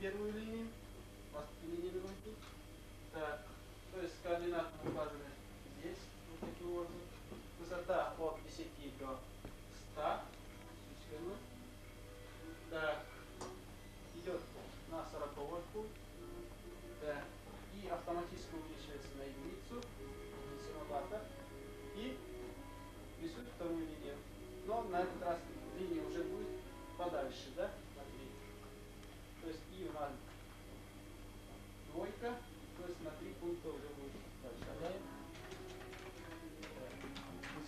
Первую линию. Линию Так, то есть координаты указаны здесь, вот таким образом. Высота от 10 до 100. Так, идет на 40 пункт. Так, и автоматически увеличивается на единицу, единицу на И рисует вторую линию. Но на этот раз линия уже будет подальше, да, на 3. То есть и у нас двойка, то есть на 3 пункта уже будет дальше. Да? Так, у нас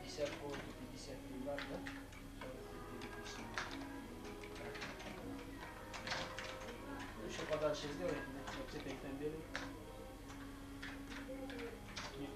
50 пунктов, 53 бар, да? 49 Так. Ну, еще подальше сделайте, да? Вот теперь берем. Нет,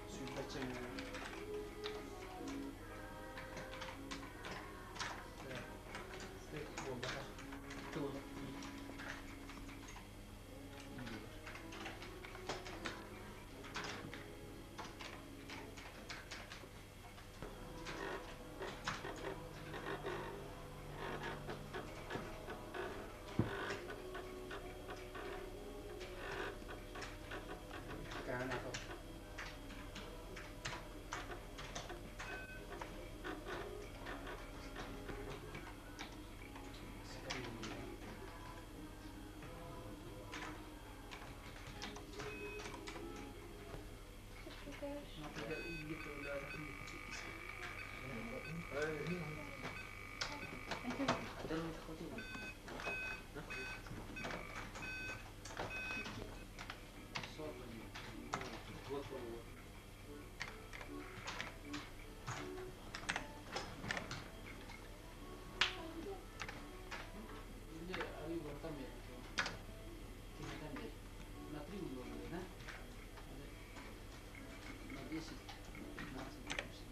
На 3 умножили, да? На 10, на 15, допустим.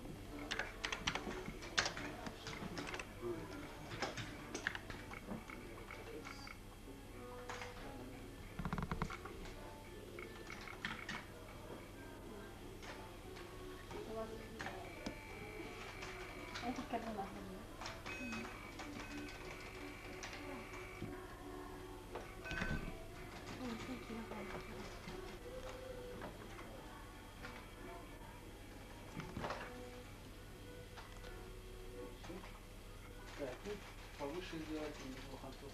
Это координаты. Так, ну, повыше сделать неплохо, то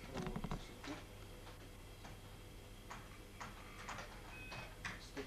да? Стоп.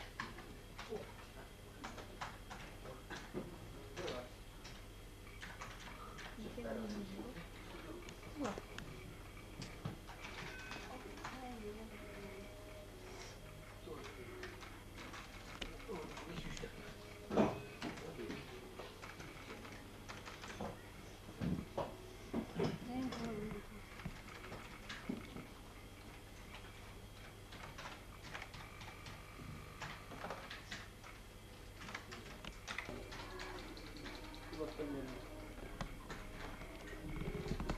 Вот примерно.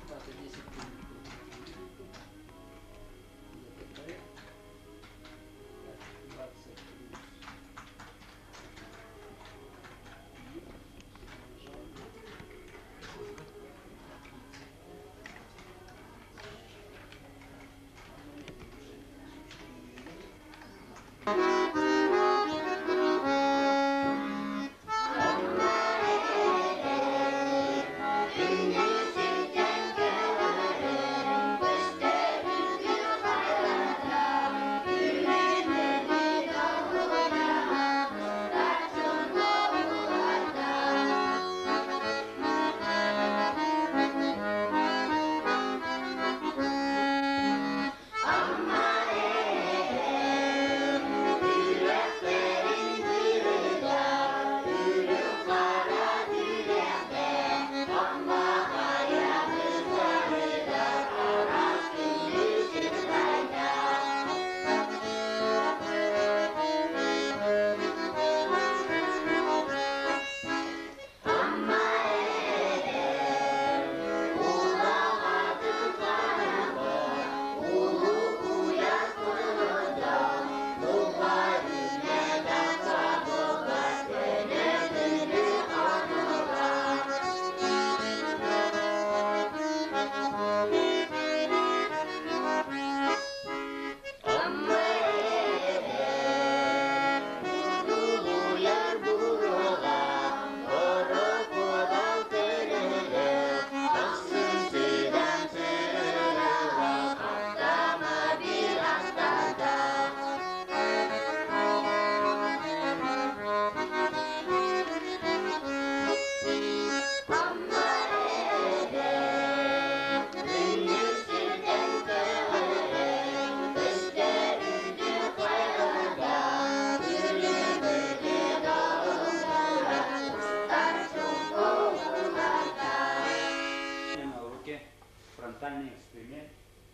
Да, это 10 Запятая. Так, 20 плюс. И умножаем на 30. Социальный эксперимент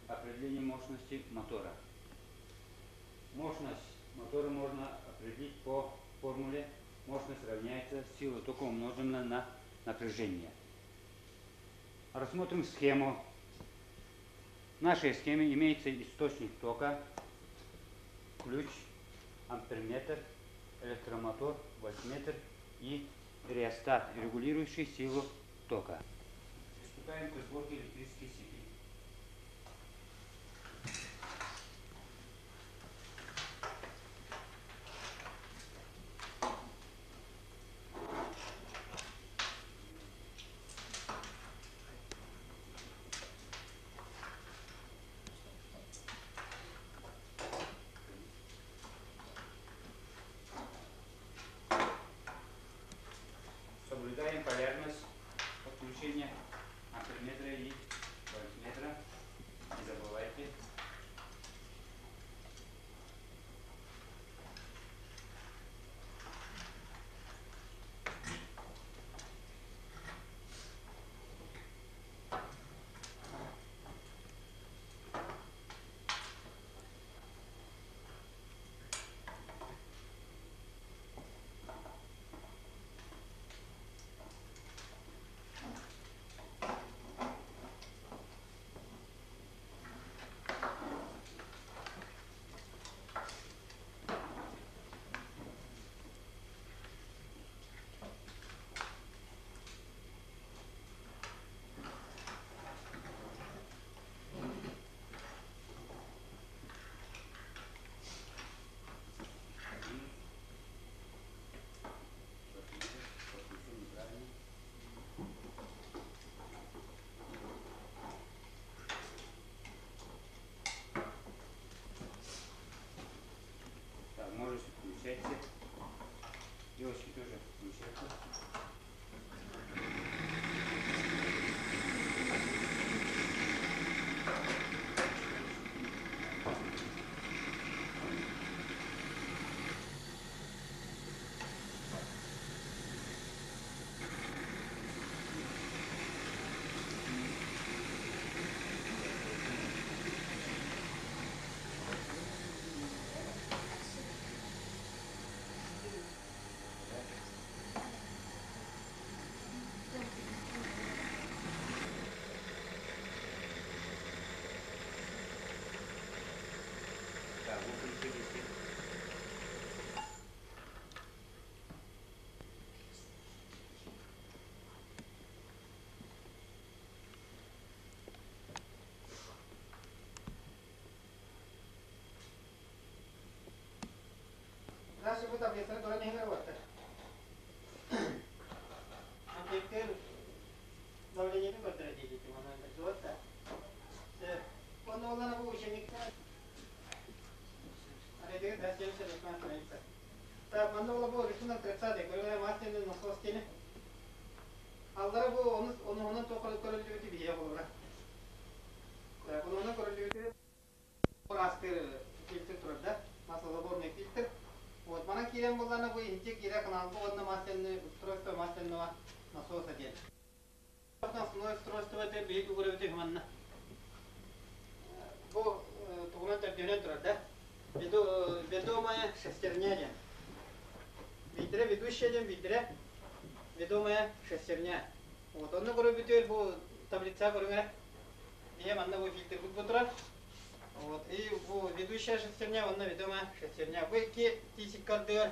определения мощности мотора. Мощность мотора можно определить по формуле мощность равняется сила тока умноженная на напряжение. Рассмотрим схему. В нашей схеме имеется источник тока, ключ, амперметр, электромотор, вольтметр и реостат, регулирующий силу тока. Приступаем к сборке электрической сети. Соблюдаем полярность подключения амперметра и вольтметра. Не забывайте. Так, можете включайте. Девочки тоже включайте. Так, выключили свет. Дальше бу таблицаны туран иһин ылбаттар. Объектер давлениетин көрдөрө диэки манан көстүбэт да. Онно олана бу учебникта Аредыгы да 78 страница. Так, манна ола бу рисунок 30 көрүлэ масляный насос тени. Аллара бу оны онуһунан тоқыры көрүллүбүтү биһиэ болура. Так, онуһунан көрүллүбүтү астыр фильтр турар да, маслозаборный фильтр. Вот, манан киирэн буллана бу иһинче киирэ каналга уонна масляный устройство масляного насоса диэн. Основное устройство это биһиги көрөбүт манна. Бу тугунан төрдүнэн турар да. Ведомая шестерня диэн. Биирдэрэ ведущая диэн, биирдэрэ ведомая шестерня. Вот, онно көрөбүтүөр бу таблица көрүҥэ. Биһи манна бу фильтрбит бу турар. Вот, и бу ведущая шестерня, онно ведомая шестерня. Бу икки тиисик кардыгар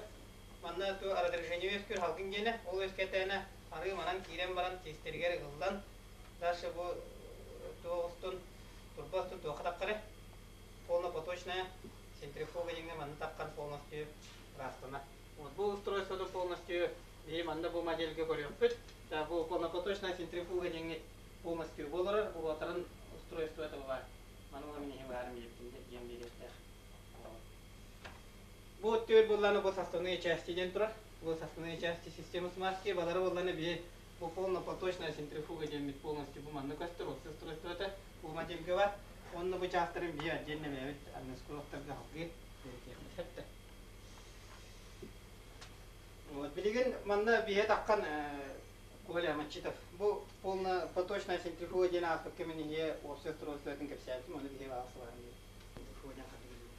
манна ту раздражение үөскүүр халгын гиэнэ, ол үөскэтээнэ арыы манан киирэн баран тиистэригэр ыллан, дальше бу туох устун, турба устун туохха таххары, полнопоточная центрифуга диҥҥэ манна таххан полностью ыраастана. Вот бу устройство полностью биһи манна бу модельга көрүөхпүт. Да, бу полнопоточная центрифуга диҥҥэ полностью болорор, уруотарын устройство это баар. Маны мин иһи баарым диэн биэриэхтээх. Бу түөр булланы бу составные части диэн турар. Бу составные части системы смазки, балары булланы би бу полнопоточная центрифуга диэммит полностью бу манна көстөр, ол устройство это бу модельга бар. Онно бу частарын би отдельно бэбит администраторга халгы беретиэхпит. Вот билигин манна биһе таххан Оля Мачитов, бу полнопоточная центрифуга диэн ааспыкка мин иһиэ уопсай устройствотын кэпсээбитим, ону биһиги баҕасылаһан диэн центрифуга диэн хатылыыбыт.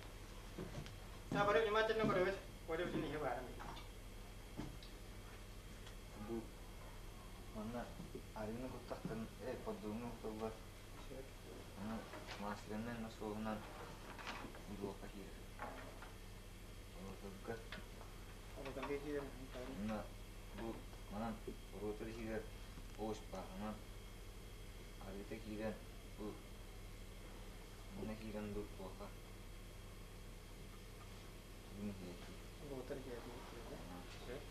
Да, бары внимательно көрөбүт, Оля бүтүн иһи баарын. Бу манна арыыны куттахтарын поддууну куталлар. Аны масленнай насоһунан блока киирэр. Ротарга. Ротарга киирэр. Онно бу манан ротор иһигэр ось бааһынан арыыта киирэн бу манна киирэн бу туоха бүгүн иһигэр киирэр. Ротор иһигэр киирэр.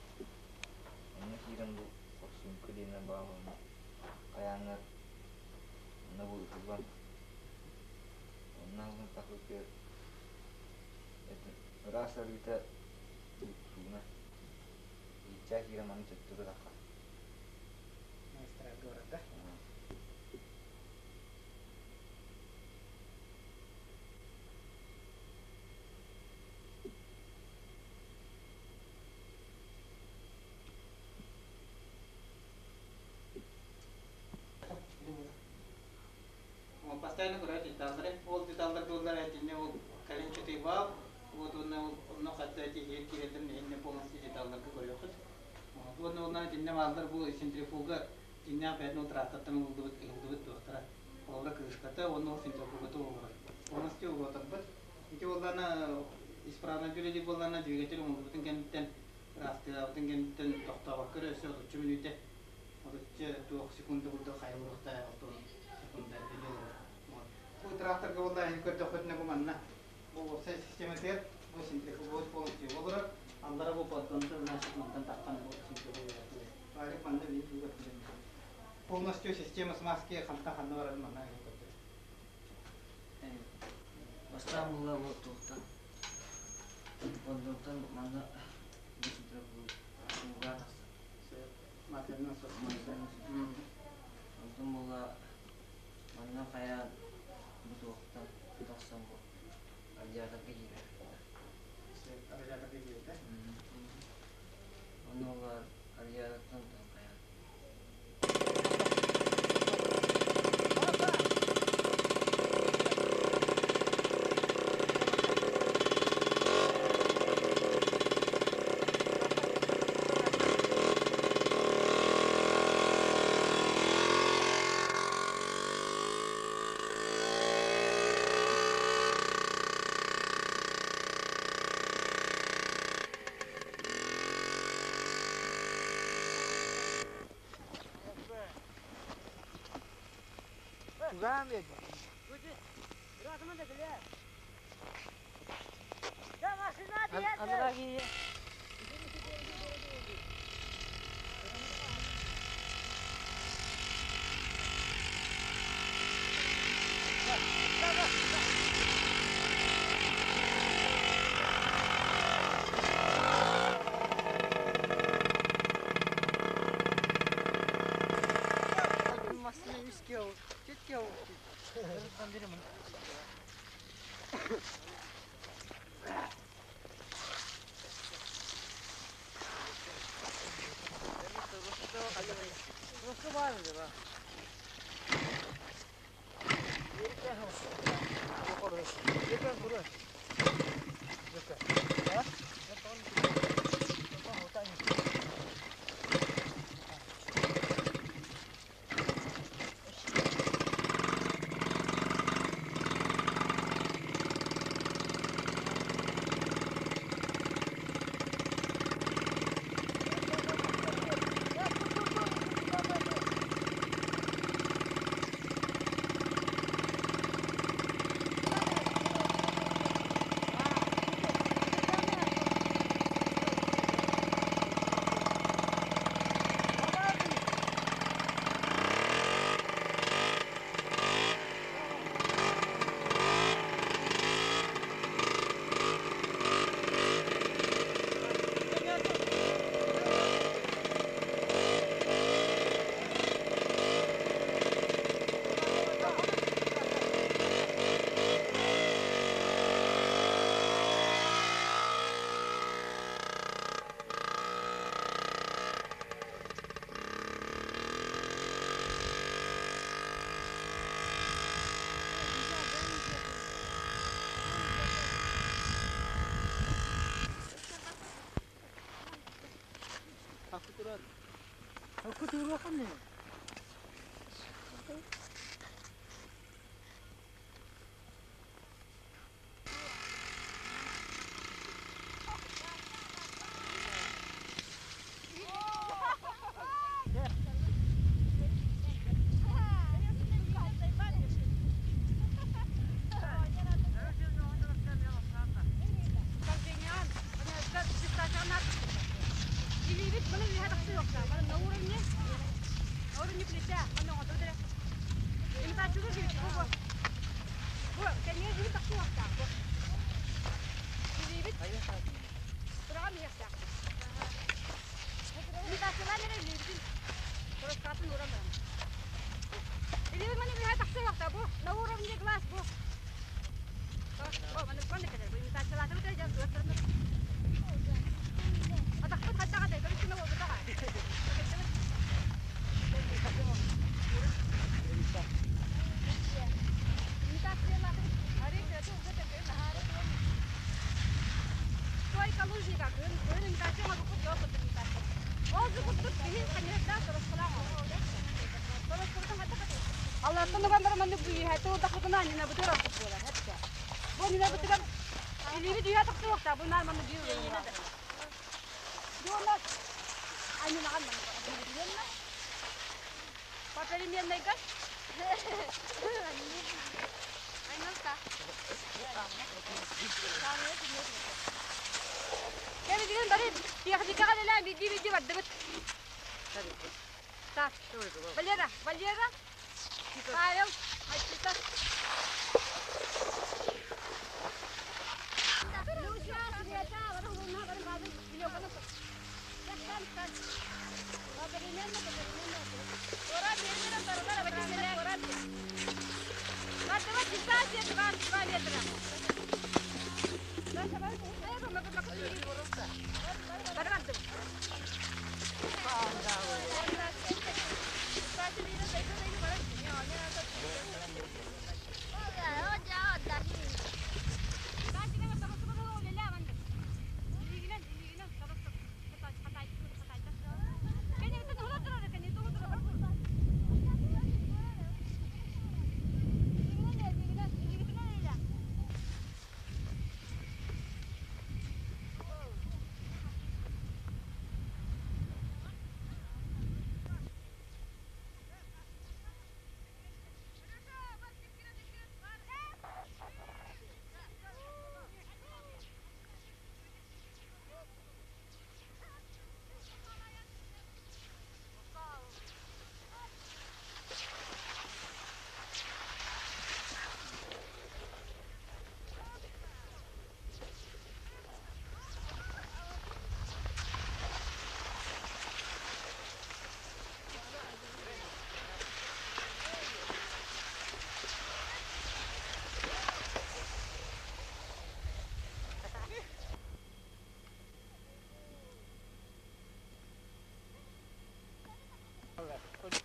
Онно киирэн бу форсунка диэнэ баар уонна хайааннар онно бу ытыллан онно ылан тахсыбытыгар ыраас арыыта сууна ииччээх киирэн маны төттөрү таххар. Магистральга барар да? Постоянно көрө деталлары, ол деталлар буоллар этинне ол коленчатый вал, вот уонна ол онно хатта тиһиэр киирэллэр нэһинне полностью деталларга көрүөххүт. Уонна онно итинне бааллар бу центрифуга дьиннээх бэйэтин ол трактортан ылыллыбыт ылыллыбыт туохтара. Холобура крышката уонна ол центрифугата олорор. Полностью роторбыт. Ити буоллаана исправно үлэлиир буоллаана двигатель оҥоһуллубутун кэнниттэн ыраастыабытын кэнниттэн тохтообокко эрэ өссө отучча мүнүүтэ отучча туох секунда курдук хайыллыахтаах отун секунда үлэлии олорор. Бу тракторга буолла эһиги көрдөххүтүнэ бу манна бу уопсай систематыгар бу центрифуговый полностью олорор. Аллара бу поддонтан значит мантан таххан бу центрифуговый Валик манна биир полностью система смазки хантан ханна барарын манна көрдөрөр. Бастаан була бу туохтан поддонтан манна ууга тахсар. Материна Онтон була манна хайаан бу туохтан тахсан бу радиаторга киирэр. Радиаторга киирэр. Онно була радиатортан хайаан.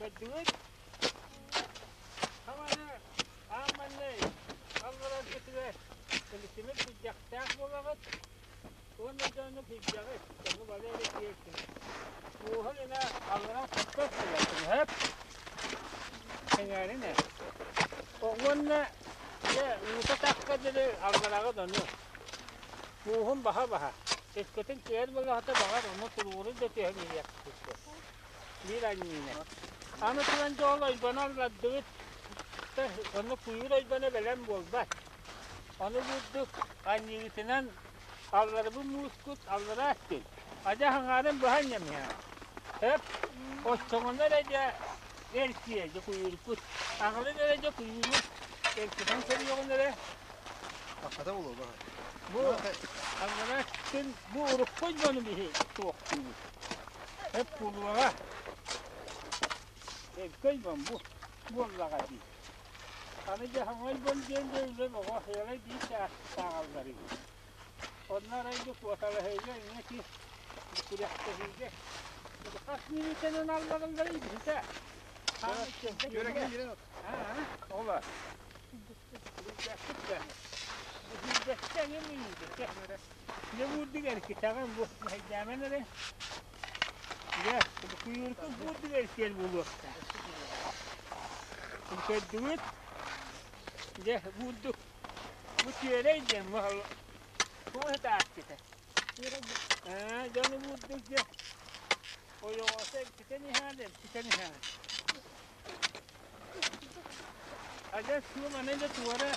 Көрдүгүт? Хаманы ааманнай аллараргытыгар кэлитимир күрдьэхтээх буолаҕыт уонна дьону күрдьэҕит, дьону бары эрэ тиэрдиҥ. Мууһун ына аллараа көппөт буолуохтун сөп. Сэҥээрин ээ. Уонна дьэ уута тахха дылы аллараҕыт ону. Мууһун баһа-баһа. Өскөтүн кыайар буоллаҕына баҕар ону туруорун да түһэн иһиэхпит. Биир анньыыны. Аны туран дьол ойбону аллардыбыт. Онно куйуур ойбоно бэлэм буолбат. Ону бурдук анньыытынан алларыбын муускут аллараа өттүн. Адьас аҥаарын быһа анньамыһа. Сөп. Оччоҕуна эрэ дьэ эркиэ дьэ куйууркут. Аҕалын эрэ дьэ куйууру эркитэн көрүөҕүн эрэ. Хата буолуо Бу аллараа өттүн бу урукку ойбону биһи туохтуубут. Эп буолуоҕа. Өркөй бамбу буоллаҕа дии. Аны дьэ хаҥай бон диэн дьэ үлэ бөҕө сыалай биир сааҕаллар үһү. Онно арай бу куоталаһыыга эмиэ ки күрэхтэһиигэ хас мүнүүтэнэн алларалларын билсэ. Ола. Билбэппит да. Билбэттэ эмиэ мүнүүтэ. Дьэ буурдук эркитэҕин бу мэһэйдээмэн эрэ. Дьэ, куйуурку буурдугар сиэл буолуохтаах. Көрдүгүт? Дьэ, буурдук. Бу түөрэй диэн туох ытааччыта. Аа, дьону буурдук дьэ. Ойоҕосо эргитэн иһээн, эргитэн иһээн. Адьас суом аны да туора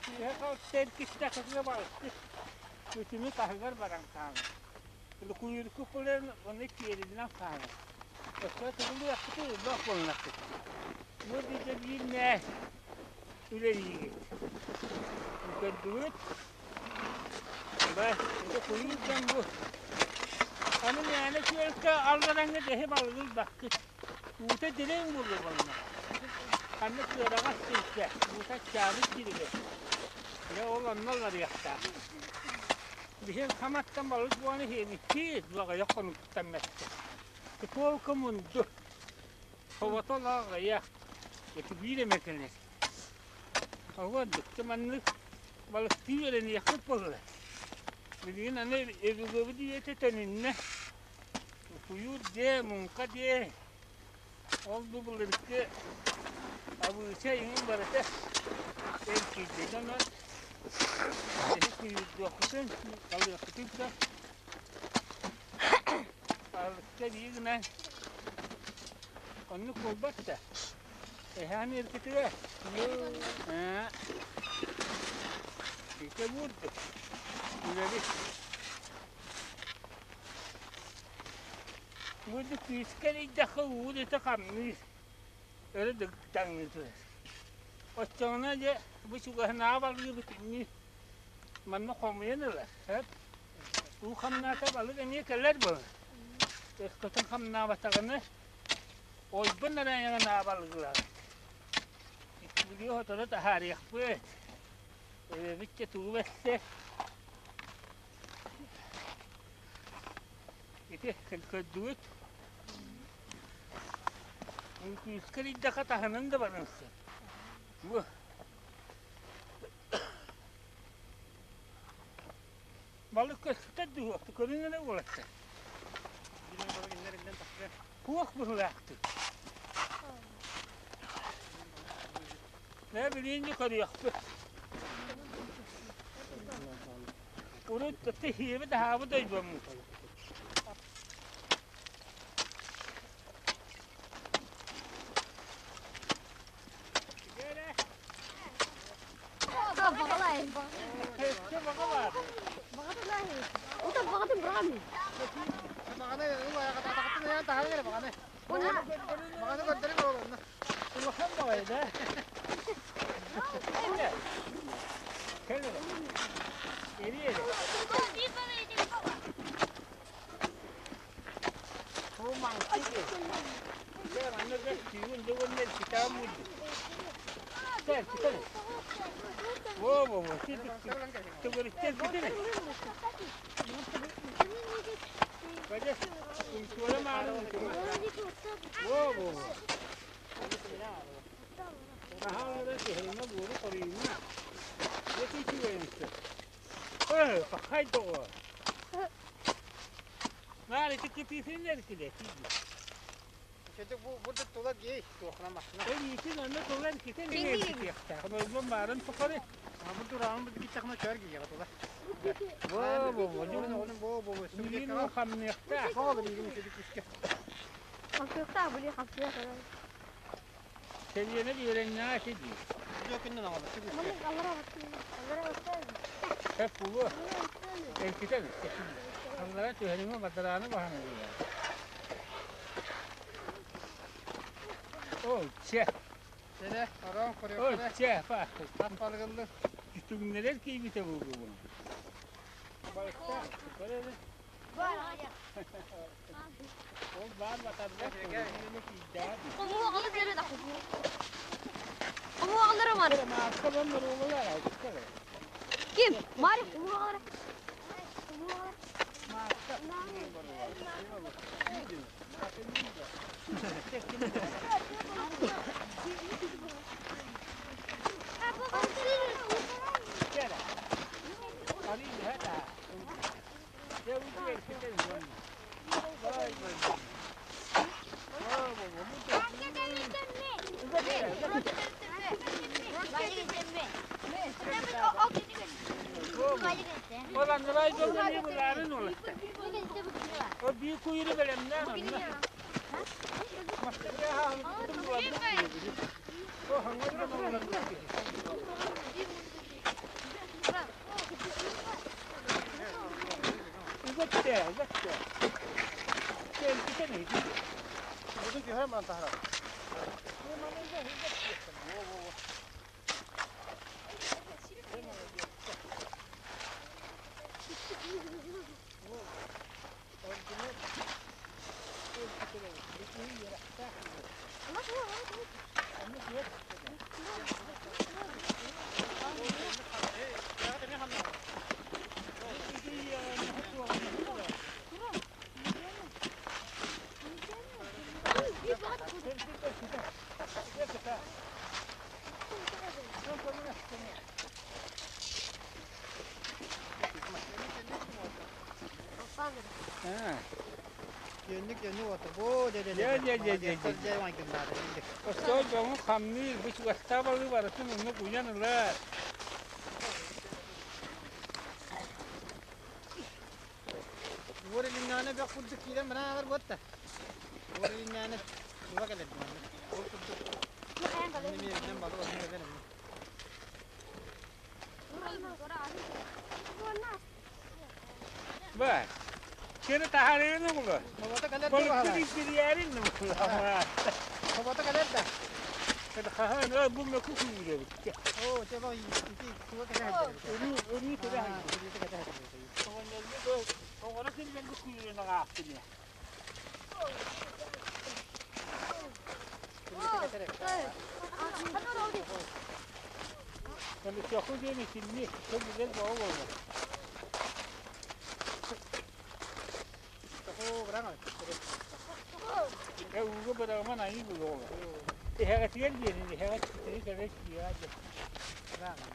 сыыһа халта эргиттэххитинэ балыккыт күтүмү таһыгар баран хаалар. Куйурку кулен оны киэринэн хаалар. Өссө тыллыахпыты ылбах буоллахпыт. Бу дьэ биир нээ үлэлиигит. Көрдүгүт? Бай, это куйуур дьон бу. Аны мээнэ күөлкэ аллараҥҥа дэһи балыгы ылбаккыт. Уута дириҥ буолуо балына. Ханна кыараҕас сиргэ, уута аччаабыт сиригэр. Дьэ ол онно уларыйыахтаах. Биһиги хаматтан балык буолан иһиэбиккит, аҕыйах хонуктан мэттэ. Тыколка мунду, хобото аҕыйах, ити биир эмэ кэлэр. Оҕо маннык балыктыы үөрэниэхпит буолла. Билигин аны өбүгэбит үйэтэ төнүннэ. Куйуур диэ, муҥха диэ, ол бу былыргы абыыча иҥин барыта эр киирдэ. Онон эһи куйуурдуоххутун, балыаххытын сөп. Аһылыкка эбии гынан оннук буолбат да. Эһээн эргитигэ. Ээ. Ити буурдук. Үлэбит. Бу күүскэ эрийдэххэ уу итэ хамныыр, өрө дыгдаҥныы турар. Оччоҕуна дьэ бу чугаһынааҕы балыгы бүтүннүү манна хомуйан ылар. Сөп. Уу хамнаата балык эмиэ кэлэр буолар. Өскөтүн хамнаабатаҕына ойбон эрэ балыгы ылаҕыт. Иккилии сотору таһаарыахпыт. Эбэбит дьэ тугу бэрсэр. Ити көрдүгүт? Күүскэ эрийдэххэ таһынан да барыан сөп. Бу балык көстөр дуо? Көрүҥ эрэ уолаттар. Туох быһыылаахтый? Ээ билиини көрүөхпүт. Урут тэһиэбит аһаабыт ойбоммут. Улахан баҕайы да. Кэл эрэ. Эри эрэ. Бу маҥсы Дьэ, манна да сүүгүн дьугуннар китаам мудду. Кэл, китэн. Во-во-во, төгөрүттэн китэн. Кадя, кумтуора маары. Во-во-во. Наһаа киһиҥэ буору хоруйума. Ити үчүгэйинсэ. Э, пахай доҕор. Наар ити кытыытын эркилэ тиийди. Бу тула дии туохна махна. Итин онно тула эркитен эркитиэхтээх. Онон баарын тухары. Бу тураан бу киттахна көр киһи тула. Во во во. Бо бо бо. Билин хамныахтаах. Хоол билин үчүгэй күскэ. Хамсыахтаах били хамсыах. Сэлиэнэ үөрэннэҕэ ити дии. Күннэн аҕала. Сөп буолуо. Эркитэн. Аллара түһэриҥэ бадарааны баһан ылыа. Ол чэ. Чэ, орон Ол чэ, па. Балыгыллы. Түгүннэрэр киибитэ буолуо. Балыктаах. Көрөбүн. Ол баар батарбат. Ким? Марик, кумуоҕалары. Ол аннарай дьоҥҥо эмиэ былаарын уолаттар. Ол биир куйуру бэлэмнээн онно. Мастарга хаалбытын буланна О, хаҥҥа да Үгэттэ, үгэттэ. Кэлбитен иһити. Буду түһэр ман таһара. Киэнник киэнник уота бу дэ дэ Дьэ, дьэ, дьэ, дьэ, дьэ. дэ майгыннаата инник. Остуол дьоҥу хамныыр, бу чугастаах балыы барытын оннук уйан ылар. Уор илиннэҕинэ бөх курдук киирэн баран аалар буотта. Уор илиннэҕинэ тула кэлэр маннык. Ол курдук эмиэ эмиэ балык оннук эбэн эмиэ. Бай. Кини таһаарыын угулу. Хобото кэлэр да Балыкты баһалар. бириярин Хобото кэлэр да. Хаһан ө бу мөкү күүрэбит. Оо, чэ бах ити туга кэтэ сылдьар. Өрүү өрүү кэлэ Аа, өрүүтэ кэтэ сылдьар. Оҕоро силлэн бу күүрэн аҕаахтыны. Өрүүтэ кэтэр эбит. Чоху диэн итинни çok güzel бөҕө буолла. Чоху быраҥа. Э ууга быраҕыман айыы буолуоҕа. Иһэҕэтигэр диэнин иһэҕэт китини кэлэ кииҕэ дьэ. Быраҥа.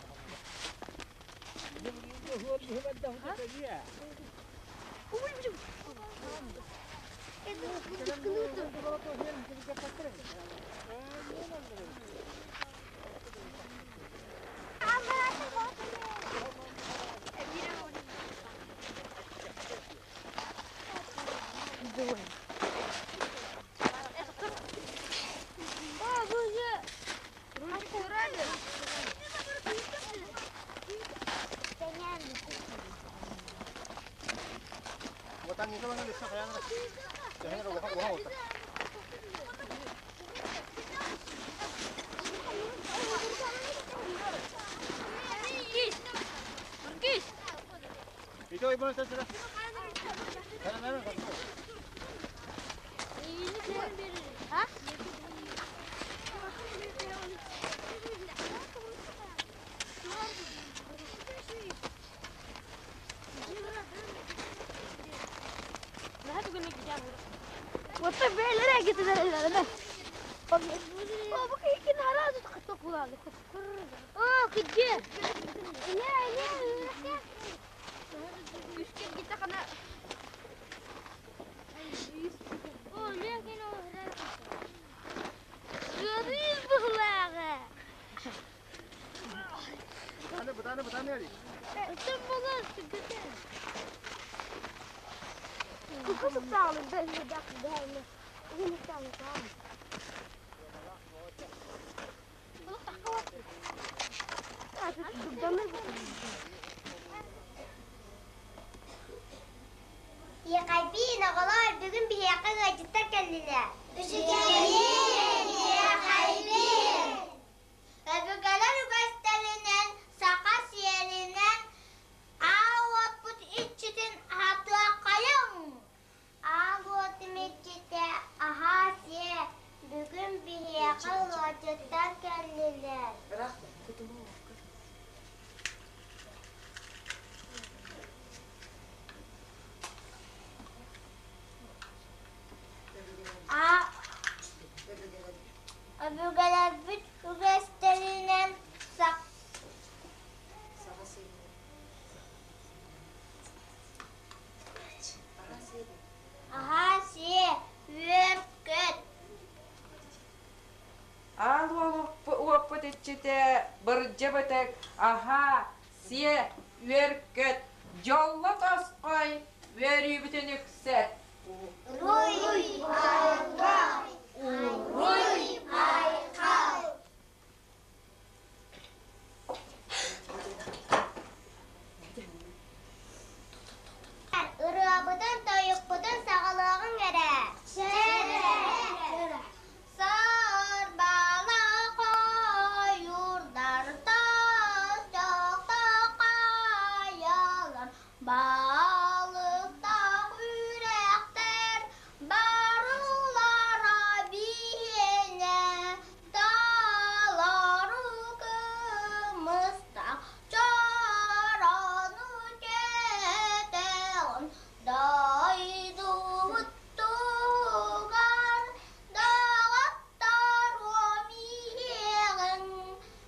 Иэхэйбиин, оҕолоор, бүгүн биһиэхэ ыалдьыттар кэллилэр. Үчүгэйиин, иэхэйбиин! Өбүгэлэр үгэстэринэн, саха сиэринэн аал уоппут иччитин аһатыаххайыҥ! Аал уотум иччитэ аһаа сиэ, бүгүн биһиэхэ ыалдьыттар кэллилэр. Өбүгэлэрбит үгэстэринэн Аһаа сиэ. Аал уоппут иччитэ Бырдьа Бытык аһаа, сиэ, үөр-көт, дьолло тосхой, үөрүүбүтүн үксэт. Уруй айхал! Уруй айхал! Ырыабытын, тойукпутун саҕалыаҕыҥ эрэ. Сарбала хойурдар тас хайалар балыктаах үрэхтэр барылара биһиэнэ Талару кымыстаах чорону кэтэҕин дойдубут туһугар даҕаттаруом иһиэҕиҥ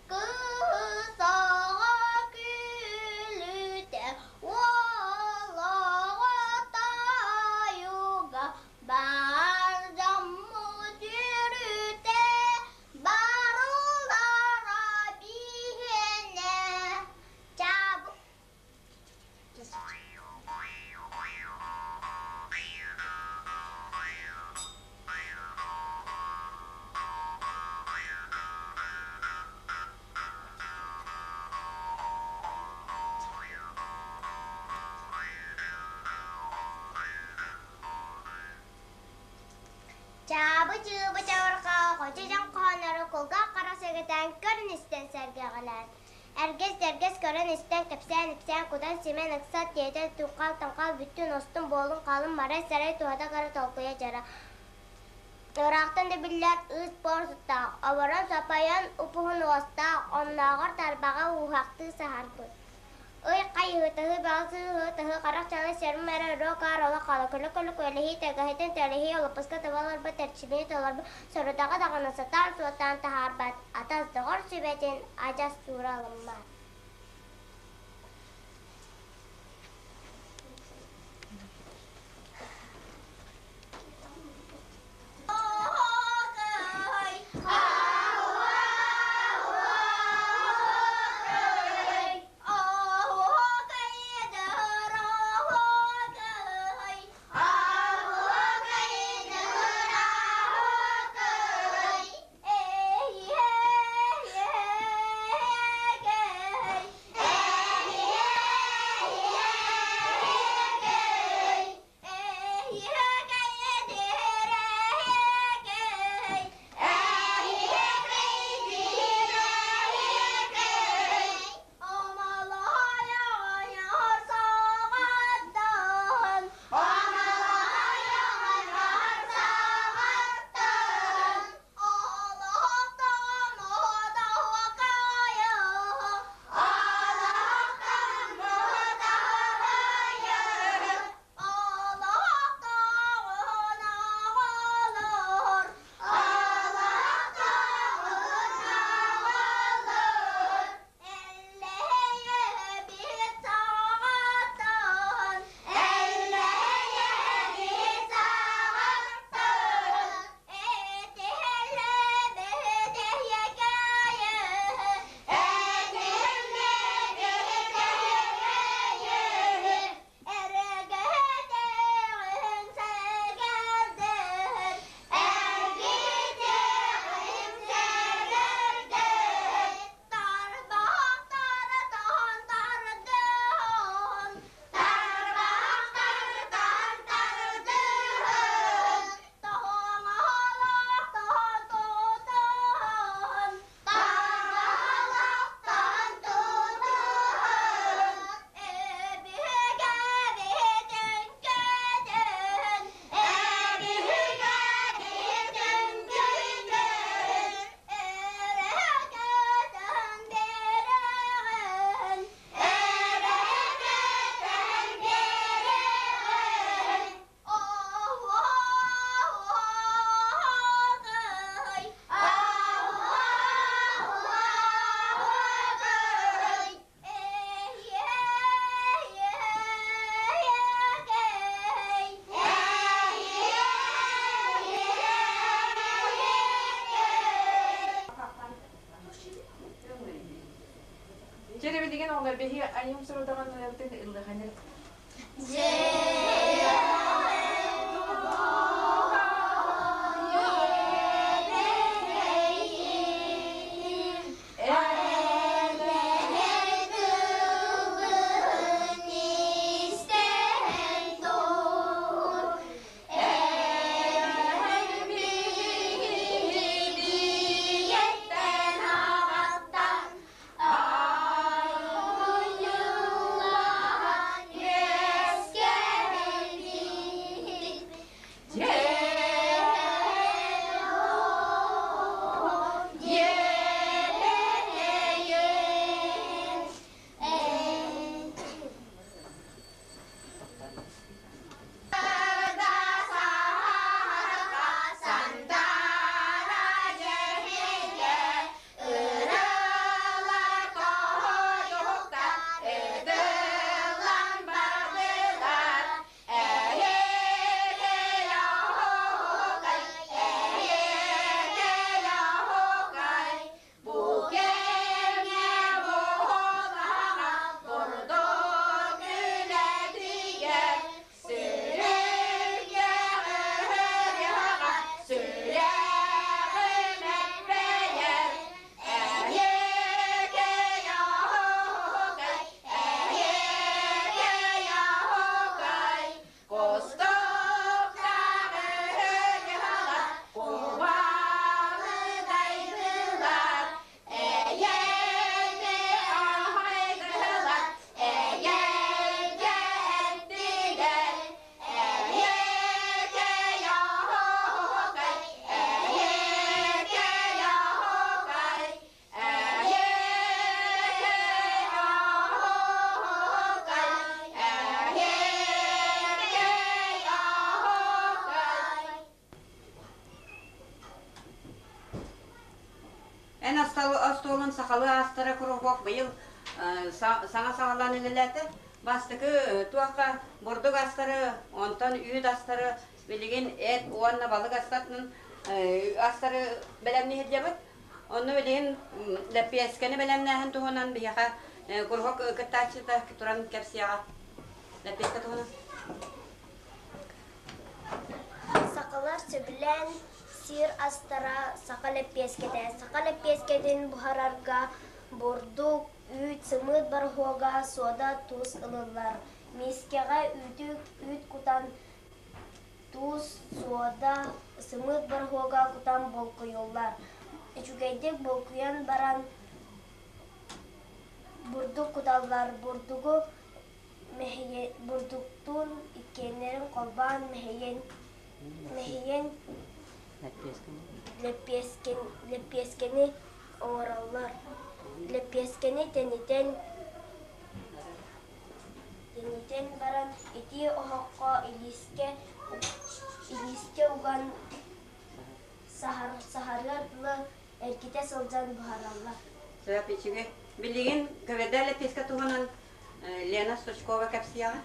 кысаҕа күлүтэ уолаҕа тайуга Бар дьоммут үөрүүтэ барылара биһиэнэ чаабы Чаабы-чыыбы чабырҕа хочо дьон хоһооннору кулгаах-хара сэгэтэн көрөн-истэн сэргэҕэлээн, эргэс-дэргэс көрөн-истэн кэпсээн-ипсээн кутан-симэн ыксат тиэтэл туҥхал-таҥхал бүттүн устун буолун халын марай-сарай туһата кыра толкуйа дьара Ыраахтан да биллэр ыыс-буор сыттаах, оборон сапайан упуһун уостаах, оннооҕор тарбаҕа ууһахтыы саһарбыт. Ый хайыһытаһыы баҕасыыһытаһыы харах чалы сэрим эрэ ырыа-каар олох хаала көлө-көлө күөлэһии тэгэһитин тэлэһии олоппоско таба олорбут эрчимини толорбут сорудаҕы даҕаны сатаан суоттаан таһаарбат атас доҕор сүбэтин адьас туура ылыммат. Чэ, билигин оҕолор биһиги айым сорудоҕун ылыахтын ыллыханыр. Эн остуолун сахалыы аастара куруһуок быйыл саҥа саҕалаан үлэлээтэ. Бастакы туохха бурдук астары, онтон үүт астары, билигин эт уонна балык астарын астары бэлэмниир Онно билигин лэппиэскэни бэлэмнээһин туһунан биһиэхэ куруһуок кыттааччыта туран кэпсиэҕэ. Лэппиэскэ туһунан. Сахалар сөбүлээн сиир астара саха лэппиэскэтэ. Саха лэппиэскэтин буһарарга бурдук, үүт, сымыыт бороһуога, суода, туус ылыллар. Миискэҕэ үүтү үүт кутан туус, суода, сымыыт бороһуога кутан булкуйуллар. Үчүгэйдик булкуйан баран бурдук куталлар. Бурдугу бурдуктуун иккиэннэрин холбоон мэһийэн мэһийэн лэппиэскэни оҥороллор. Лэппиэскэни тэнитэн тэнитэн баран итии оһоххо илиискэ илиискэ уган саһарыар дылы эргитэ сылдьан буһараллар. Сөп үчүгэй. Билигин көбөдө лэппиэскэ туһунан Лена Стручкова кэпсиэҕэ.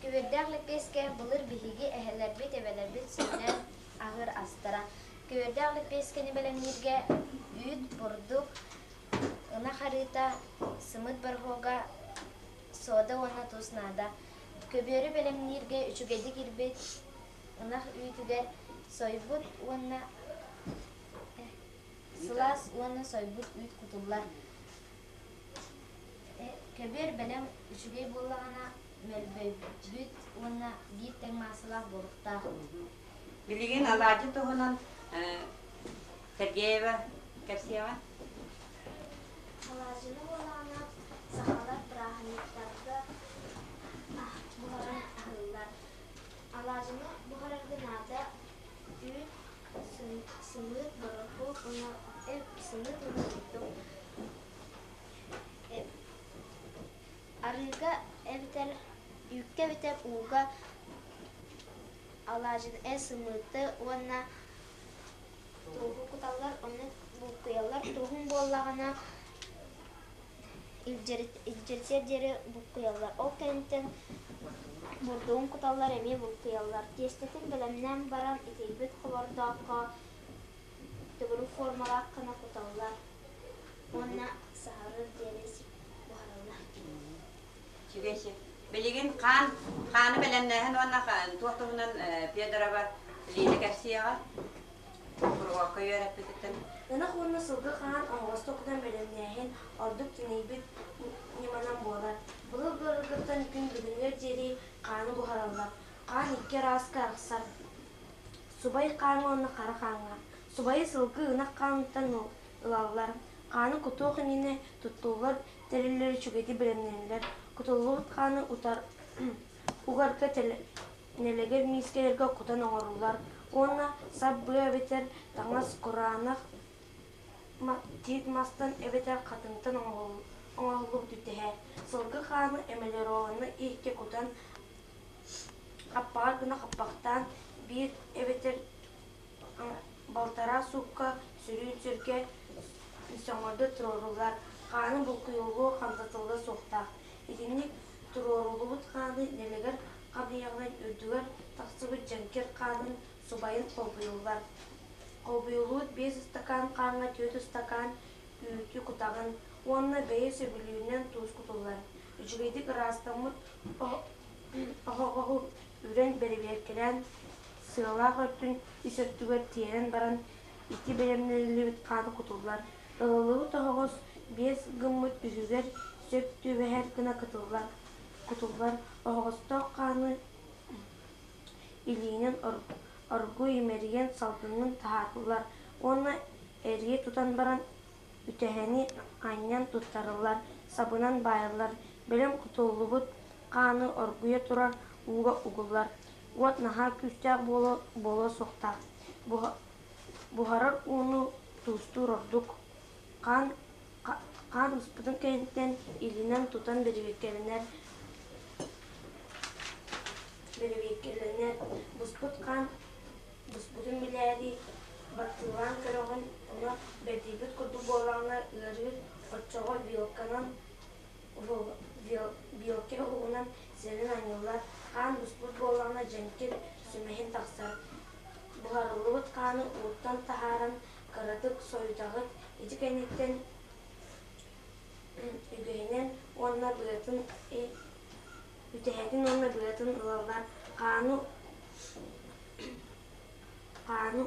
Күбүрдээх лэппиэскэ былыр биһиги эһэлэрбит, эбэлэрбит сөбүлээн аһыыр астара. Күбүрдээх лэппиэскэни бэлэмнииргэ үүт, бурдук, ынах арыыта, сымыыт бороһуога, сода уонна туус наада. Көбүөрү бэлэмнииргэ үчүгэйдик ирбит ынах үүтүгэр сойбут уонна сылаас уонна сойбут үүт кутуллар. Көбүөр бэлэм үчүгэй буоллаҕына мөлбөйбүт уонна биир тэҥ маассалаах буолуохтаах. Билигин алаадьы туһунан Сергеева кэпсиэҕэ. Алаадьыны буоллаҕына сахалар бырааһынньыктарга буһаран аһыыллар. Алаадьыны буһарарга наада үүт, сымыыт, борохуок уонна сымыыт уонна бурдук. Арыыга эбэтэр үүккэ эбэтэр ууга алаадьыны сымыыты уонна тууһу куталлар, ону булкуйаллар. Тууһун буоллаҕына илдьиритиэр диэри булкуйаллар. Ол кэнниттэн бурдугун куталлар, эмиэ булкуйаллар. Тиэстэтин бэлэмнээн баран итийбит хобордооххо төгүрүк формалаах гына куталлар уонна Саһарар диэри буһараллар. Үчүгэй Билигин хаан, хааны бэлэмнээһин уонна туох туһунан Федорова Лида кэпсиэҕэ. Куруһуокка үөрэппититтэн. Ынах уонна сылгы хаан оһоҕосто кутан бэлэмнээһин ордук тэнийбит ньыманан буолар. Былыр-былыргыттан күн бүгүнүгэр диэри хааны буһараллар. Хаан икки арааска арахсар. Субай хааҥҥа уонна хара хааҥҥа. Субайы сылгы ынах хааныттан ылаллар. Хааны кутуох иннинэ туттуллар тэриллэр үчүгэйдик бэлэмнэнэллэр. Кутуллубут хааны утар угарга нэлэгэр миискэлэргэ кутан оҥоруллар уонна сап быа эбэтэр таҥас кураанах тиит мастан эбэтэр хатыҥтан оҥоһуллубут үтэһэ. Сылгы хааны эмалированнай иһиккэ кутан хаппаҕар гына хаппахтаан биир эбэтэр балтараа суукка сөрүүн сиргэ сөҥөрдө туруоруллар, хааны булкуйуллуо, хамсатыллыа суохтаах. Итинник туруоруллубут хааны нэлэгэр хамыйаҕынан үрдүгэр тахсыбыт дьэҥкир хаанын субайын холбуйуллар. Холбуйуллубут биэс ыстакаан хааҥҥа түөрт ыстакаан үүтү кутаҕын уонна бэйэ сөбүлүүрүнэн туус кутуллар. Үчүгэйдик ыраастаммыт оһоҕоһу үрэн бэрэбиэркэлээн Сыалаах өртүн ис өттүгэр тиэрэн баран ити бэлэмнэниллибит хааны кутуллар. Ылыллыбыт оһоҕос биэс гыммыт үһүгэр сөп түбэһэр гына кытыллар. Кутуллар оһоҕостоох хааны илиинэн оргууй имэрийэн салгыҥҥын таһаарыллар уонна эрийэ тутан баран үтэһэни анньан туттарыллар, сабынан баайыллар, бэлэм кутуллубут хааны оргуйа турар ууга угуллар. Уот наһаа күүстээх буолуо суохтаах, буһарар ууну туустуур ордук. Хаан хаан буспутун кэнниттэн илинэн тутан бэрэбиэркэлэнэр, бэрэбиэркэлэнэр. Буспут хаан буспутун билээри баттыылаан көрөҕүн, ону бэрдийбит курдук буоллаҕына ыарыыр, оччоҕо вилканан Белки уһугунан сирин анньыллар, хаан буспут буоллаҕына дьэҥкир, сүмэһин тахсар. Буһарыллыбыт хааны ууттан таһааран кыратык сойутаҕыт, ити кэнниттэн үгэһинэн уонна быатын үтэһэтин уонна быатын ылаллар. Хааны хааны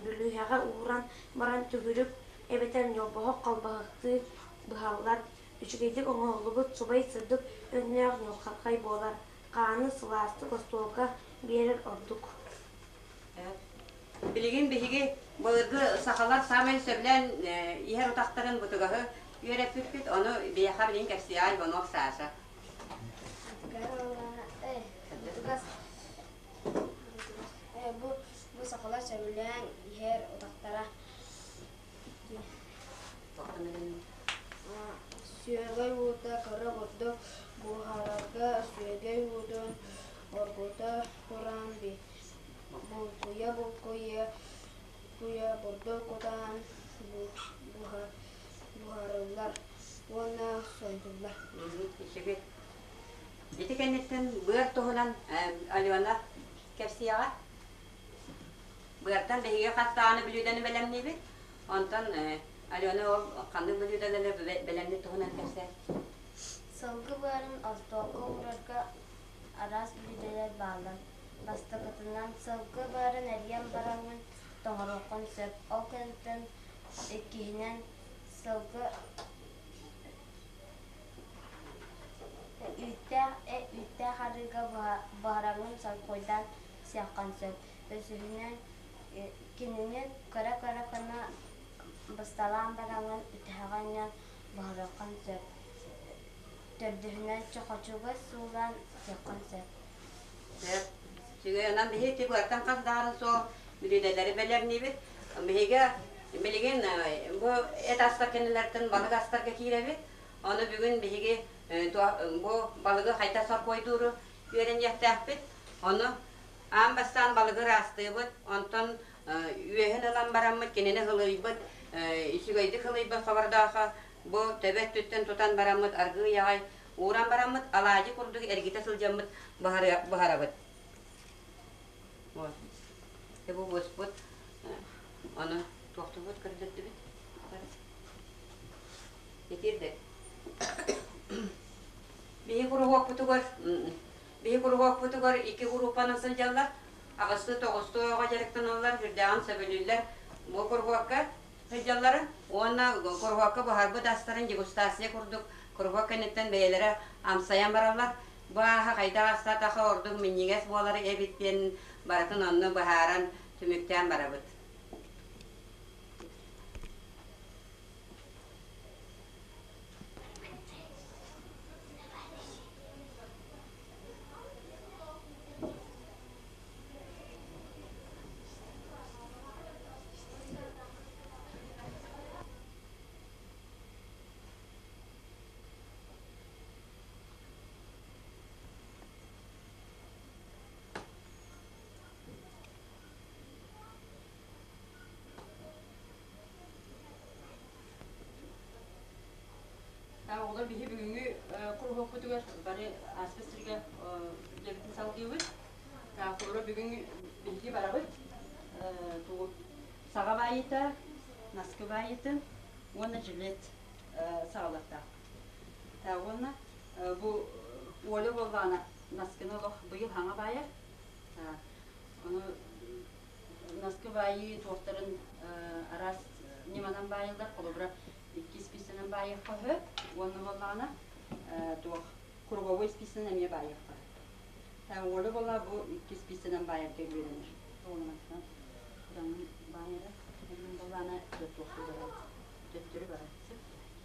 бүлүүһэҕэ ууран баран төгүрүк эбэтэр ньолбоһох халбаһыктыы быһаллар, үчүгэйдик оҥоһуллубут субай сырдык өҥнөөх ньулхархай буолар, хааны сылаастык остуолга биэрэр ордук. Билигин биһиги былыргы сахалар саамай сөбүлээн иһэр утахтарын бутугаһы үөрэппиппит, ону биһиэхэ билигин кэпсиэҕэ Иванов Саша. Бутугас Бу бу сахалар сөбүлээн иһэр утахтара Сүөгэй уута кыра бурдук буһарарга сүөгэй уутун оргута туран булкуйа-булкуйа бурдук кутан буһарыллар уонна сойутуллар. Ити кэнниттэн быар туһунан Алена кэпсиэҕэ. Быартан биһиги хас даҕаны бүлүүдэни бэлэмниибит. Онтон Алена ол ханнык бүлүүдэлэри бэлэмниир туһунан кэпсээ. Сылгы быарын остуолга уурарга араас бүлүүдэлэр бааллар. Бастакытынан, сылгы быарын эрийэн бараҥҥын тоҥоруоххун сөп. Ол кэнниттэн иккиһинэн, сылгы Үүттээх үүттээх арыыга буһараҥҥын соркуойдаан сиэххин сөп. Үсүһүнэн, кинини кыра-кыра гына бысталаан бараҥҥын үтэһэҕэ анньан буһарыаххын сөп. Төрдүһүнэн, чохочуга суулаан сиэххин сөп. Сөп. Үчүгэй. Онон биһи ити быартан хас даҕаны суох бүлүүдэлэри бэлэмниибит. Биһиги билигин бу эт астар кэннилэриттэн балык астарга киирэбит. Ону бүгүн биһиги бу балыгы хайдах соркуойдууру үөрэниэхтээхпит. Ону аан бастаан балыгы ыраастыыбыт, онтон үөһүн ылан бараммыт кинини ылыйбыт, үчүгэйдик ылыйбыт хобордоохо бу төбө өттүттэн тутан бараммыт аргыый аҕай ууран бараммыт алаадьы курдук эргитэ сылдьаммыт буһарабыт. Вот. Бу буспут. Ону туохтубут көрдөрдүбүт. Итирдик. Биһи куруһуокпутугар биһи куруһуокпутугар икки группанан сылдьаллар. Аҕыстыы тоҕустуу оҕо дьарыктаналлар, сүрдээҕин сөбүлүүллэр бу куруһуокка сылдьалларын уонна куруһуокка буһарбыт астарын дегустация курдук куруһуок кэнниттэн бэйэлэрэ амсайан бараллар. Бу ааһа хайдах астаатаха ордук минньигэс буолар эбит диэн барытын онно быһааран түмүктээн барабыт. Оҕолор биһи бүгүҥҥү куруһуокпутугар бары ааспыт сиргэ үлэбитин салгыыбыт. Холобура бүгүн биһиги барабыт тугу саҕа баайыыта, наскы баайыытын уонна жилет саҕалыахтаах. Уонна бу Оля буоллаҕына наскыны олох быйыл хаҥа баайар. Ону наскы баайыы туохтарын араас ньыманан баайыллар. Холобура икки испииссэнэн баайыахха сөп уонна буоллаҕына туох круговой испииссэнэн эмиэ баайыахха сөп. Оля буолла бу икки испииссэнэн баайарга үөрэнэр. Уонна кураҥын баайара буоллаҕына туохтуу барар төттөрү барар сөп.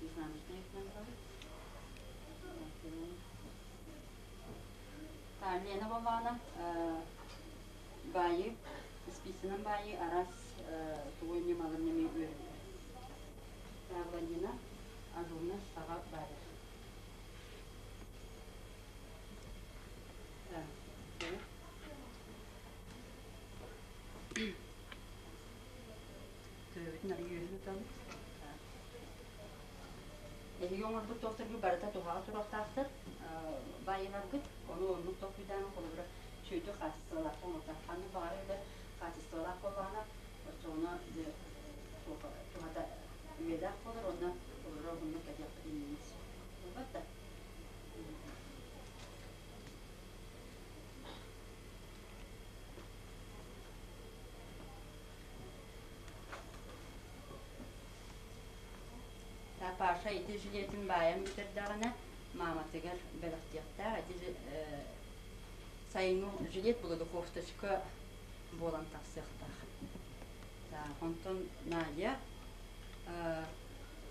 Изнаночная барар. Лена буоллаҕына баайыы испииссэнэн баайыы араас тугу ньымаларын эмиэ үөрэнэр. Владина ажурна саҕа баайар. Төбөбүтүн арыйы үөһүн утабыт. Эһиги оҥорбут туохтаргыт барыта туһаҕа туруохтаахтар. Баайыыларгыт ону оннук толкуйдаан холобура үчүгэйдик хаачыстыбалаах оҥордох. Ханнык баҕарар үлэ хаачыстыбалаах буоллаҕына, оччоҕуна туһата үйэлээх буолар уонна холобура уһуннук кэтиэхпит иннинэ буолбат да. Паша ити жилетин баайан бүтэрдэҕинэ мааматыгар бэлэхтиэхтээх ити сайыҥҥы жилет буолла кофточка буолан тахсыахтаах. Онтон Надя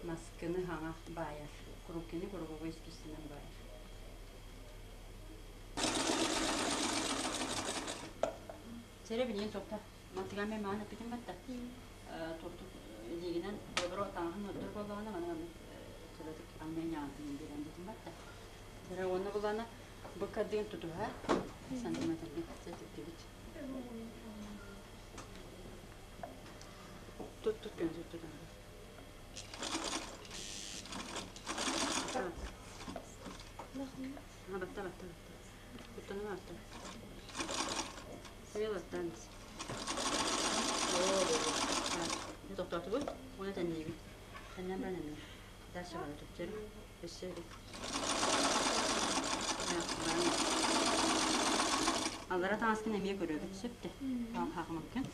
наскыны хаҥа баайар, куруккини куруговой испииссэнэн баайар. Сэрэ билигин туохта мантыган мен маан эппитим батта. Туохтук илиигинэн добро таҥаһын ордор буоллаҕына маны маннык кыратык анньан ньаҕантыгын биэрэн дитим батта. Сэрэ уонна булана бу кардыгын тутуһа сантиметрга сэтиттибит. Тут тут көн тут тут. Батта батта батта. Куттанама батта. Сэмел баттаан ис. Тохтоотубут уонна тэнниибит. Тэннэн баран эмиэ. Дальше бара төттөрү. Өссө Аллара таҥаскын эмиэ көрөбүт сөп де. Хаахымаккын.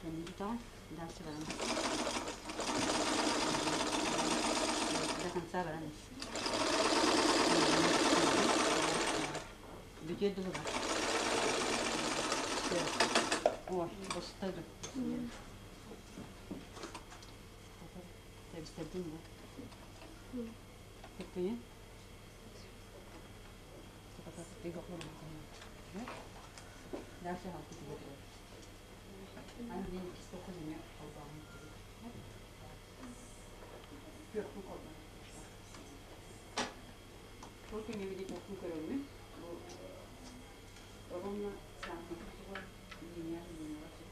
Тэннии тоҕон. Дальше баран. До конца баран ис. Бүтүө дылы бар. О, боста ду. Тэбистэрдин бу. Көппүйүн. Дальше халты Аны билин иккис тоххун эмиэ холбооһун Күөхпүн холбоон. Ол күҥҥэ били туохпун көрөммүн, бу ровно сантиметр туга линия линияҕа сөп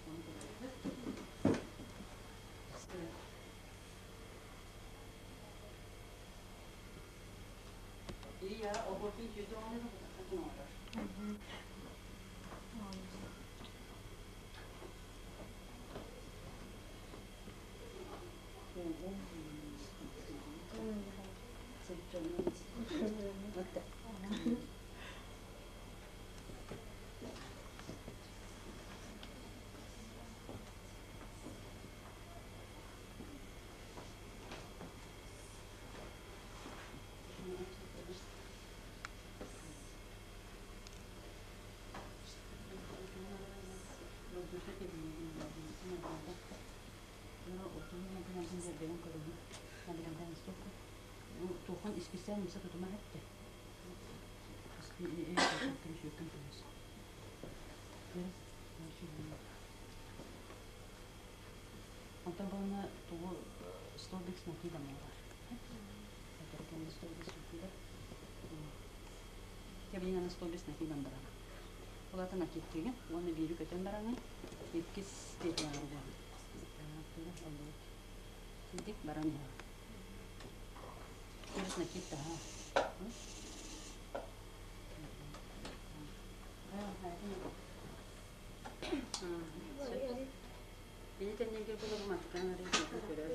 Ону көрөбүт. Ия, оҕотун сүөдэ оҕону оҥорор. Эн умса тутума эттэ. Онтон буолна тугу столбик с накидом бар. Этэрген столбик с накидом. Кэбинэн аны столбик с накидом барана. Ол ата накидтыгын уонна биири көтөн бараҥын иккис петляҕар угаҕын. Итик баран иһэҕин. Плюс накид таһаа. Били тэннэргэр буларым аттан арый көрөр.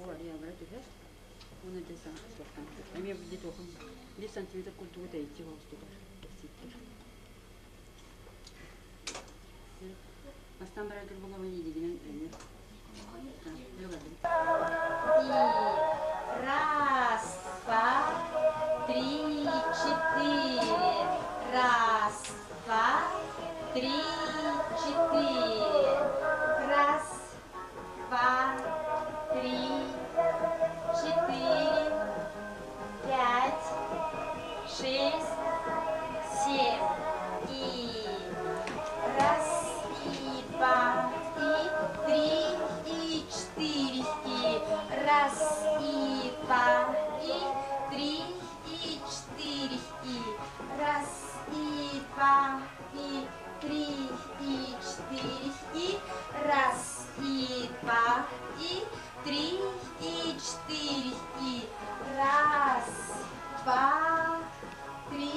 Ол арыйалара түһэр. Уну дьэ саҥа суохтан. Эмиэ били туохун 1 сантиметр курдугу тэйиччи оҕустутар. Ситтэр. Бастан бараргар булабын илигинэн өйү. И раз, два, три, четыре. Раз, два, три, четыре. Раз, два, три, четыре, пять, шесть, семь. И раз, и два, и три, и четыре, и раз, и два, и три, и четыре, и раз, и два, и три, и четыре, и раз, и два, и три, и четыре, и раз, два, три,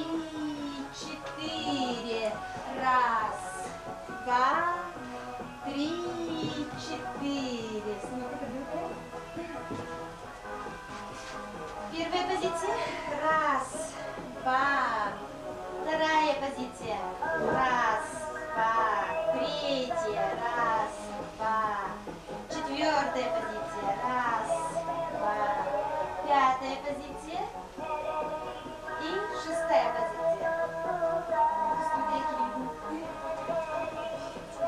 четыре, раз, два, три, четыре. Первая позиция. Раз, два. Вторая позиция. Раз, два. Третья. Раз, два. Четвертая позиция. Раз, два. Пятая позиция. И шестая позиция.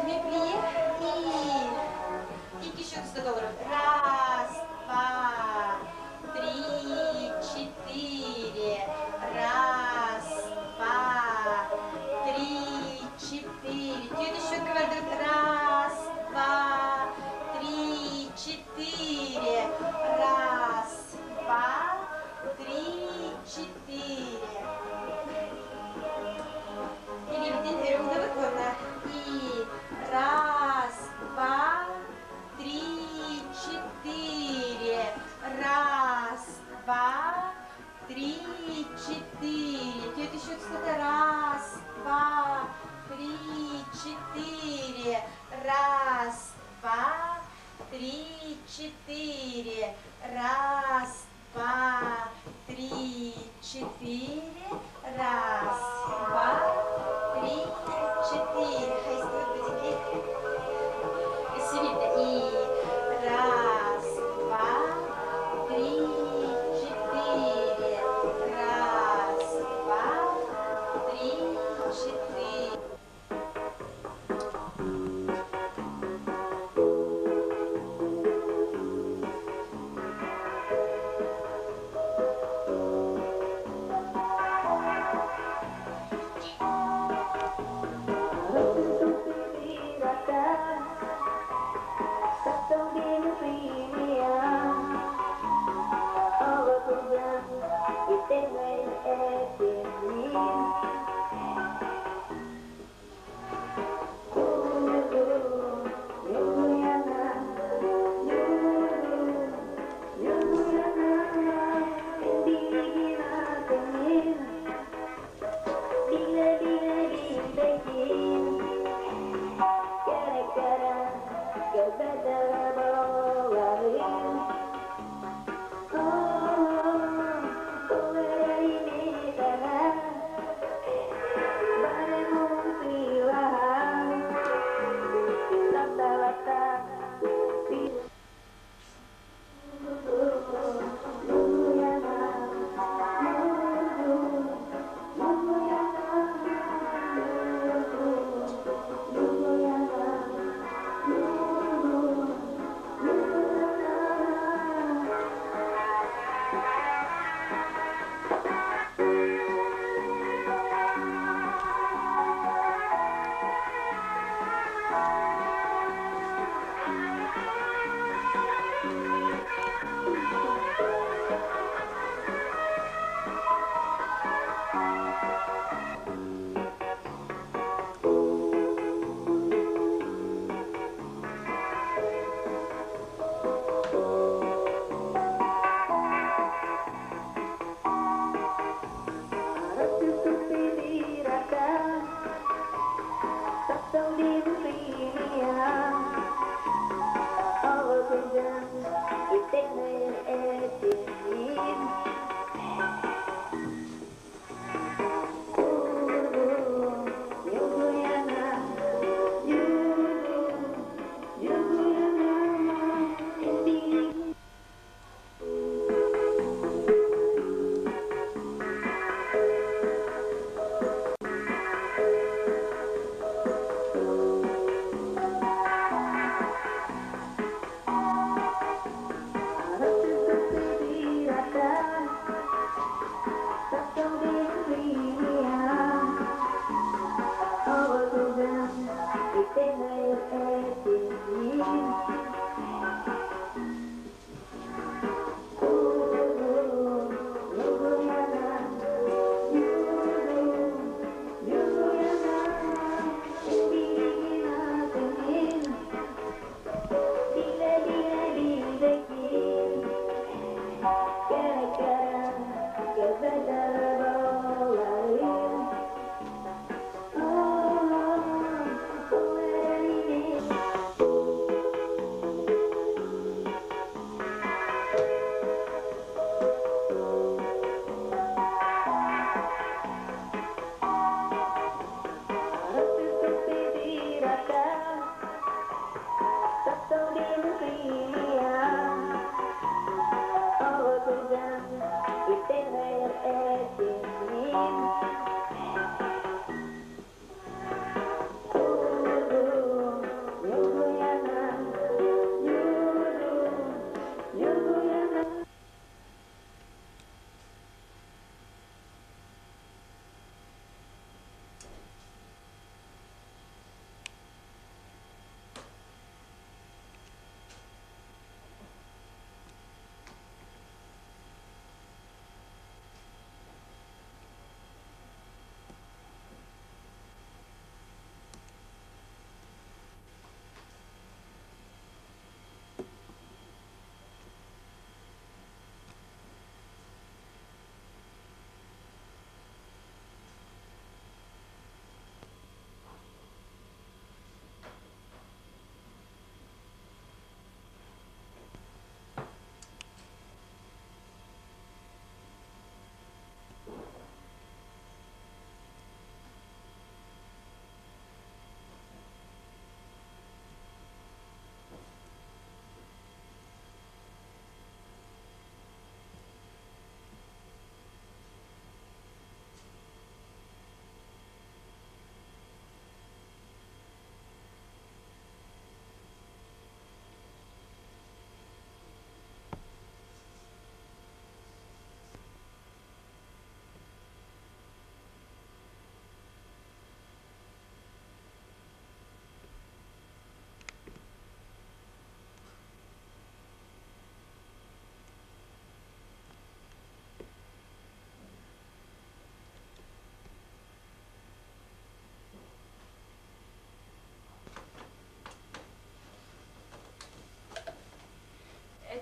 Две плие и еще 100 долларов. Раз, два, три, четыре. Раз, два, три, четыре. Тетя щетка говорит. Раз, два, три, четыре. Раз, два, три, четыре. Илиибитин өрө уунабыт уонна и раз, два, три, четыре. Раз, два, три, четыре. Тетя счет Раз, два, три, четыре. Раз, два, три, четыре. Раз, два, три, четыре. Раз, два, три, четыре. И раз, два, три, четыре. Раз, два, три, четыре.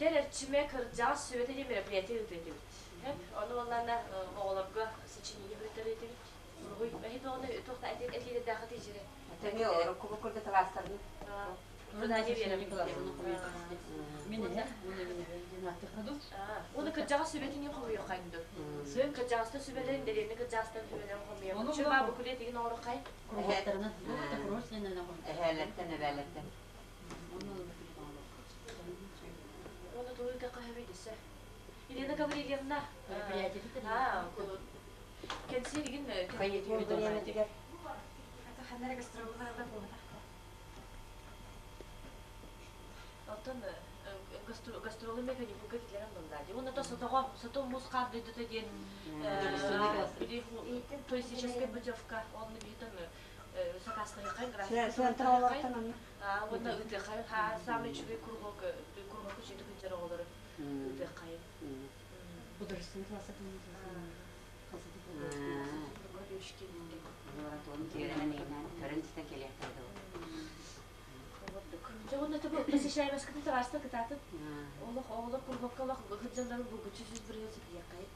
Эдэр эрчимэ кырдьаҕас сүбэтэ диэн мероприятие ыытыа этибит. Ону уонна оҕолорго сочинение суруйтарыа этибит. Уруһуй эһи оҕону туох да этиилэрдээххитий дьире? Тэҥи урукку курдук кылаастарын. Уонна кырдьаҕас сүбэтин хомуйуоххайын дуу. Кырдьаҕастар сүбэлэрин, дэриэбинэ кырдьаҕастарын сүбэлэрин хомуйуох. Чүмаа букулет игин оҥороххай. Эһээлэртэн, эбээлэртэн. Уонна тугу ыытыахха сөбүй дөссө? Елена Гаврильевна, кэнсиэр игин Оттон гастролу механикуга киллэрэн булла. Уонна то сотоҕо, сото муус хаар дойдута диэн туристическай путевка, онно биһитон сакаастаһыаххай, график уонна ыытыаххай, саамай үчүгэй кругок, кругок үчүгэй сылдьар оҕолору ыытыаххай. Дьэ уонна тобу посещаемоскытын табаарыстар кытаатын. Олох оҕолор курбакка олох сылдьалларын булгуччу 100% ситиһиэххэй.